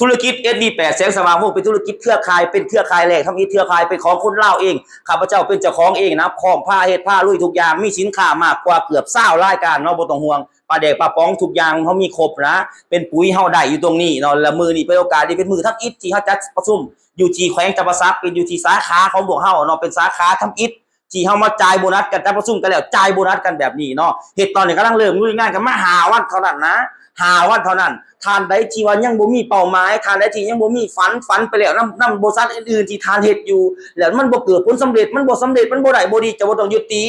ທຸລະກິດ ເອສດີ ແປດ ແສງສະຫວ່າງວົງ ເປັນທຸລະກິດເຄືອຂ່າຍ ເປັນເຄືອຂ່າຍແລກທຳອິດ ເຄືອຂ່າຍເປັນຂອງຄົນລາວເອງ. ຂ້າພະເຈົ້າເປັນເຈົ້າຂອງເອງນະ ພ້ອມພາເຮັດພາລຸຍທຸກຢ່າງ ມີສິນຄ້າມາກກວ່າເກືອບຊາວລາຍການເນາະ ບໍ່ຕ້ອງຫ່ວງ. ປາແດກປາປ໋ອງທຸກຢ່າງເຮົາມີຄົບນະ ເປັນປຸ໋ຍເຮົາໄດ້ຢູ່ຕົງນີ້ເນາະ. ແລະມື້ນີ້ເປັນໂອກາດດີ ເປັນມື້ທຳອິດທີ່ເຮົາຈັດປະຊຸມຢູ່ທີ່ແຂວງຈຳປາສັກ ເປັນຢູ່ທີ່ສາຂາຂອງພວກເຮົາເນາະ ເປັນສາຂາທຳອິດ ທີ່ເຮົາມາຈ່າຍໂບນັດກັນ ຈັດປະຊຸມກັນແລ້ວຈ່າຍໂບນັດກັນແບບນີ້ເນາະ. ເຮັດຕອນນີ້ກຳລັງເລີ່ມງານກັນມາຫ້າວັນເທົ່ານັ້ນນະ ຫ້າວັນເທົ່ານັ້ນ. ທ່ານໃດທີ່ວ່າຍັງບໍ່ມີເປົ້າໝາຍ ທ່ານໃດທີ່ຍັງບໍ່ມີຝັນ ຝັນໄປແລ້ວນຳ ນຳບໍລິສັດອື່ນໆທີ່ທ່ານເຮັດຢູ່ ແລ້ວມັນບໍ່ເກີດຜົນສຳເລັດ ມັນບໍ່ສຳເລັດ ມັນບໍ່ໄດ້ບໍ່ດີ ເຈົ້າບໍ່ຕ້ອງຍຶດຕິ.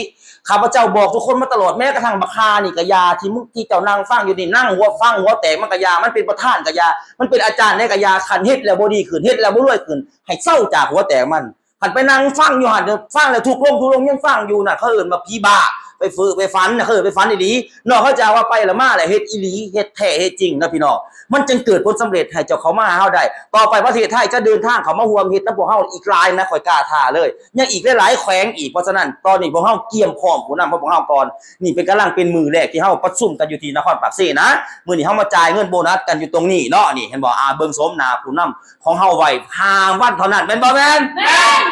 ຂ້າພະເຈົ້າບອກທຸກຄົນມາຕະຫຼອດ ແມ້ກະທັ່ງບັກຫ່ານີ້ກະຢ່າ ທີ່ມຶງ ທີ່ເຈົ້ານັ່ງຟັງຢູ່ນີ້ ນັ່ງຫົວ ຟັງຫົວແຕກມັນກະຢ່າ ມັນເປັນປະທານກະຢ່າ ມັນເປັນອາຈານໃດກະຢ່າ ຄັນເຮັດແລ້ວບໍ່ດີຂຶ້ນ ເຮັດແລ້ວບໍ່ລວຍຂຶ້ນ ໃຫ້ເຊົາຈາກຫົວແຕກມັນ. ຄັນໄປນັ່ງຟັງຢູ່ຫັ້ນ ຟັງແລ້ວທຸກລົງ ທຸກລົງ ຍັງຟັງຢູ່ນະ ເຂົາເອີ້ນວ່າຜີບ້າ ໄປເຟີ້ໄປຝັນນະ ເຂົາເອີ້ນໄປຝັນອີ່ຫຼີເນາະ. ເຂົາຈະວ່າໄປລະມາແລ້ວເຮັດອີ່ຫຼີ ເຮັດແທ້ເຮັດຈິງນະພີ່ນ້ອງ ມັນຈຶ່ງເກີດຜົນສຳເລັດໃຫ້ເຈົ້າເຂົ້າມາຫາເຮົາໄດ້. ຕໍ່ໄປປະເທດໄທຈະເດີນທາງເຂົ້າມາຮ່ວມເຮັດນຳພວກເຮົາອີກຫຼາຍນະ ຂ້ອຍກ້າທ້າເລີຍ ຍັງອີກຫຼາຍໆແຂວງອີກ. ເພາະສະນັ້ນຕອນນີ້ພວກເຮົາກຽມພ້ອມຜູ້ນຳຂອງພວກເຮົາກ່ອນ ນີ້ເປັນກຳລັງເປັນມື້ແລກທີ່ເຮົາປະຊຸມກັນຢູ່ທີ່ນະຄອນປາກເຊນະ. ມື້ນີ້ເຮົາມາຈ່າຍເງິນໂບນັດກັນຢູ່ຕົງນີ້ເນາະ ນີ້ເຫັນບໍ່ ອ່າ ເບິ່ງໂສມໜ້າຜູ້ນຳ ຂອງເຮົາໄວ້ຫ້າວັນເທົ່ານັ້ນ ແມ່ນບໍ່ແມ່ນ?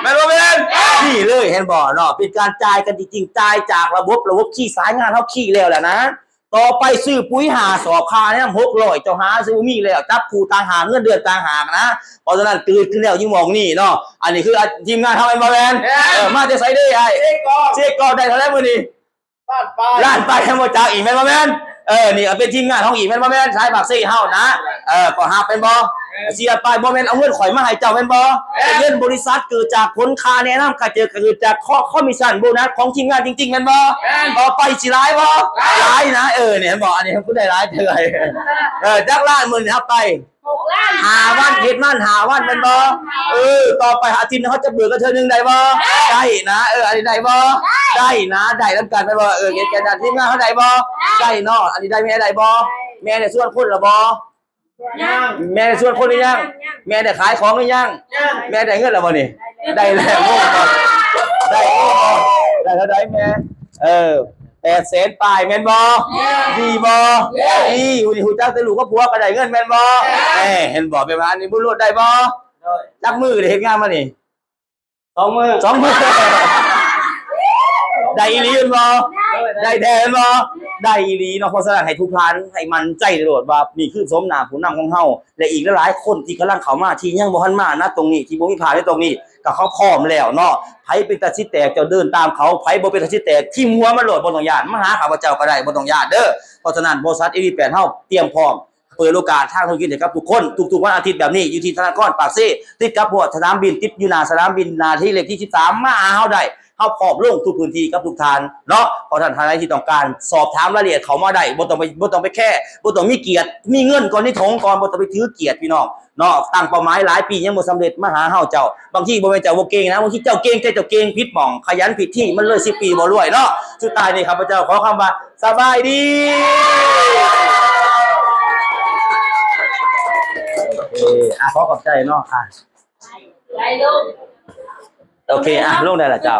ແມ່ນ ແມ່ນບໍ່ແມ່ນ? ນີ້ເລີຍ ເຫັນບໍ່ເນາະ ເປັນການຈ່າຍກັນຈິງໆ ຈ່າຍຈາກລະບົບ ລະບົບຄີສາຍງານເຮົາຄີແລ້ວແຫຼະນະ. ຕໍ່ໄປຊື້ປຸ໋ຍຫ້າສອບ ຄ່າແນມຫົກຮ້ອຍ ເຈົ້າຫາຊື້ບໍ່ມີແລ້ວ ຈັບຄູ່ຕ່າງຫາກ ເງິນເດືອນຕ່າງຫາກນະ. ເພາະສະນັ້ນຕື່ນຂຶ້ນແລ້ວຢູ່ໝ່ອງນີ້ເນາະ. ອັນນີ້ຄືທີມງານເຮົາແມ່ນບໍ່ແມ່ນ? ເອີ ມາແຕ່ໃສເດ້ອ້າຍ? ເຊກອງ ເຊກອງ ໄດ້ເທົ່າໃດມື້ນີ້? ລ້ານປາຍ ລ້ານປາຍ ຍັງບໍ່ຈັກອີກແມ່ນບໍ່ແມ່ນ? ເອີ ນີ້ກໍເປັນທີມງານເຮົາອີກແມ່ນບໍ່ແມ່ນ? ສາຍປາກເຊເຮົານະ ເອີ ກໍຮັບແມ່ນບໍ່? ເສຍປາຍ ບໍ່ແມ່ນເອົາເງິນຂ້ອຍມາໃຫ້ເຈົ້າແມ່ນບໍ່? ເປັນເງິນບໍລິສັດ ເກີດຈາກຜົນຄ່າແນະນຳ ກະເກີດຈາກຄອມມິດຊັນໂບນັດຂອງທີມງານຈິງໆແມ່ນບໍ່? ຕໍ່ໄປຊິຫຼາຍບໍ່? ຫຼາຍນະ. ເອີ ນີ້ເຫັນບໍ່ ອັນນີ້ເຮົາໄດ້ຫຼາຍເທື່ອ ເອີ ຈັກລ້ານມື້ນີ້ຮັບໄປ ຫົກລ້ານ ຫ້າວັນ ເຮັດມັນຫ້າວັນແມ່ນບໍ່? ເອີ ຕໍ່ໄປອາທິດໜຶ່ງເຮົາຈະເບີກກັນເທື່ອໜຶ່ງໄດ້ບໍ່? ໄດ້ນະ. ເອີ ອັນນີ້ໄດ້ບໍ່? ໄດ້ນະ ໄດ້ນຳກັນແມ່ນບໍ່? ເອີ ເຮັດກັນນະ ທີມງານເຮົາໄດ້ບໍ່? ໄດ້ເນາະ. ອັນນີ້ໄດ້ ແມ່ໄດ້ບໍ່? ແມ່ໄດ້ຊວນຄົນລະບໍ່? ຍັງ ແມ່ໄດ້ຊວນຄົນຫຼືຍັງ? ແມ່ໄດ້ຂາຍຂອງຫຼືຍັງ? ແມ່ໄດ້ເງິນລະບໍ່ນີ້? ໄດ້ແລ້ວ ງົງບໍ່? ໄດ້ ງົງບໍ່? ໄດ້ເທົ່າໃດແມ່? ເອີ ແປດແສນປາຍແມ່ນບໍ່? ດີບໍ່? ດີ. ຮູ້ຈັກແຕ່ລູກກັບຜົວກໍໄດ້ເງິນແມ່ນບໍ່? ແມ່ ເຫັນບໍ່? ແມ່ນວ່າອັນນີ້ບຸນໂລດໄດ້ບໍ່? ຈັກມື້ໄດ້ເຮັດງານມານີ້? ສອງມື້ ສອງມື້ ໄດ້ອີ່ຫຼີແມ່ນບໍ່? ໄດ້ແທ້ແມ່ນບໍ່? ໄດ້ອີ່ຫຼີເນາະ. ເພາະສະນັ້ນໃຫ້ທຸກທ່ານໃຫ້ໝັ້ນໃຈໂລດວ່ານີ້ຄືໂສມໜ້າຜູ້ນຳຂອງເຮົາ ແລະ ອີກຫຼາຍໆຄົນທີ່ກຳລັງເຂົ້າມາ ທີ່ຍັງບໍ່ທັນມານະຕົງນີ້ ທີ່ບໍ່ມີພາບໃນຕົງນີ້ ກໍເຂົາພ້ອມແລ້ວເນາະ. ໃຜເປັນຕາຊິແຕກເຈົ້າເດີນຕາມເຂົາ ໃຜບໍ່ເປັນຕາຊິແຕກຖິ້ມຫົວມັນໂລດ ບໍ່ຕ້ອງຢ້ານ ມາຫາຂ້າພະເຈົ້າກໍໄດ້ ບໍ່ຕ້ອງຢ້ານເດີ. ເພາະສະນັ້ນ ບໍລິສັດ ເອ ແປດ ເຮົາຕຽມພ້ອມເປີດໂອກາດທາງທຸລະກິດໃຫ້ກັບທຸກຄົນ ທຸກໆວັນອາທິດແບບນີ້ ຢູ່ທີ່ນະຄອນປາກເຊ ຕິດກັບຮົ້ວສະໜາມບິນ ຕິດຢູ່ໜ້າສະໜາມບິນ ໜ້າທີ່ເລກທີສິບສາມ ມາຫາເຮົາໄດ້ ເຮົາພ້ອມລົງທຸກພື້ນທີ່ກັບທຸກທ່ານເນາະ. ເພາະທ່ານ ທ່ານໃດທີ່ຕ້ອງການສອບຖາມລາຍລະອຽດເຂົ້າມາໄດ້ ບໍ່ຕ້ອງໄປ ບໍ່ຕ້ອງໄປແຄ ບໍ່ຕ້ອງມີກຽດ ມີເງິນກ່ອນ ມີຖົງກ່ອນ ບໍ່ຕ້ອງໄປຖືກຽດ ພີ່ນ້ອງເນາະ. ຕັ້ງເປົ້າໝາຍຫຼາຍປີຍັງບໍ່ສຳເລັດ ມາຫາເຮົາເຈົ້າ. ບາງທີບໍ່ແມ່ນເຈົ້າບໍ່ເກັ່ງນະ ບາງທີເຈົ້າເກັ່ງ ແຕ່ເຈົ້າເກັ່ງຜິດໝ່ອງ ຂະຫຍັນຜິດທີ່ ມັນເລີຍສິບປີບໍ່ລວຍເນາະ. ສຸດທ້າຍນີ້ ຂ້າພະເຈົ້າຂໍຄຳວ່າ ສະບາຍດີ. ໂອເຄ ອ່ະ ຂໍຂອບໃຈເນາະ ອ່ະ ໄດ້ລົງ ໂອເຄ ອ່ະ ລົງໄດ້ລະເຈົ້າ.